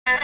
Биһи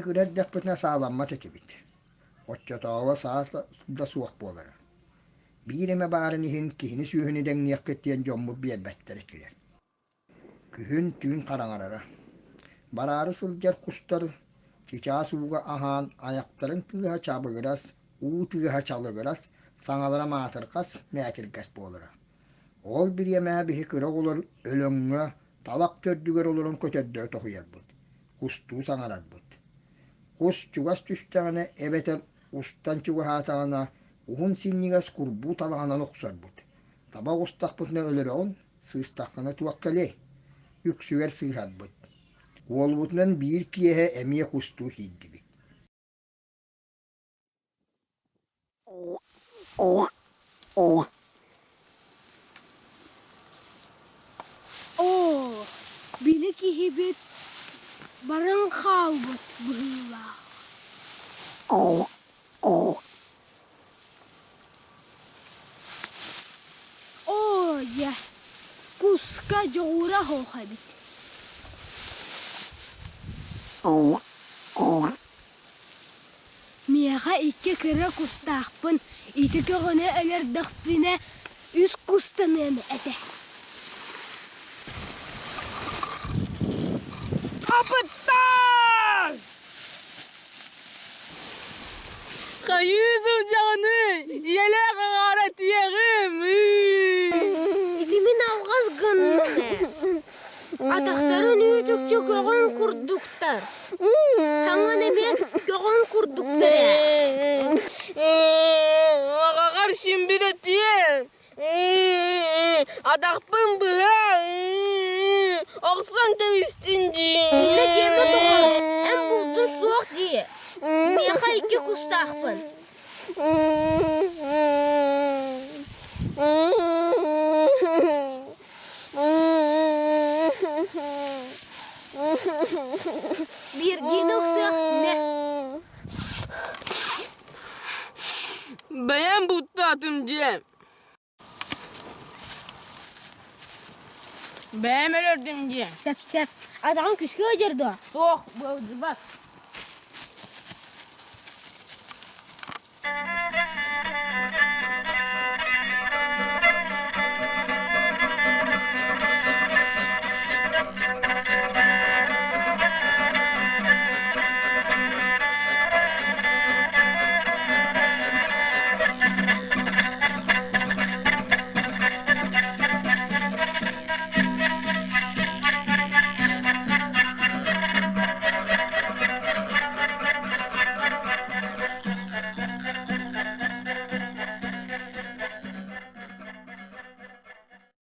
кыра эрдэхпитинэ сааламмат этибит. Оччотооҕу саа да суох буолара. Биир эмэ баарын иһин киһини-сүөһүнү дэҥниэххит диэн дьоммут биэрбэттэр этилэр. Күһүн түүн хараҥарара. Бараары сылдьар кустар чычаас ууга аһаан айахтарын тыаһа чабыгырас, уу тыаһа чалыгырас, саҥалара маатырҕас, мээтиргэс буолара. Ол бириэмэҕэ биһи кыра оҕолор Өлөҥҥө, талах төрдүгэр олорон көтөрдөрү тоһуйарбыт, кустуу саҥарарбыт. Кус чугас түстэҕинэ эбэтэр устан чугаһаатаҕына уһун синньигэс курбуу талаҕынан охсорбут. Таба оҕустахпытына өлөрөҕүн, сыыстаххына туох кэлиэй? Үксүгэр сыыһарбыт. Уолбутунан биир киэһэ эмиэ кустуу киирдибит. Оо, били киһибит баран хаалбыт быһыылаах. Оо, дьэ, куска дьоҕура суох эбит. Миэхэ икки кыра кустаахпын, ити көҕөнү өлөрдөхпүнэ үс кустаныам этэ. Хапыттаан! Хайыы сылдьаҕыный? Ийэлээх аҥаара тиэҕим. Ити мин алҕас гынным ээ. Атахтарын үүтүкчү көҕөн курдуктар. Хаҥан эмиэ көҕөн курдуктар ээ. Аҕаҕар син бир этиэ. Атахпын быһа охсон кэбистин дии. Иннэ диэмэ доҕор, эн булдун суох дии. Миэхэ икки кустаахпын. Биирдиини ыксыах мэ. Бэйэм буттаатым диэн. Бэйэм өлөрдүм диэн. Сөп-сөп. Атаҕын күскэ ыдьар дуо? Суох, быалдьыбат.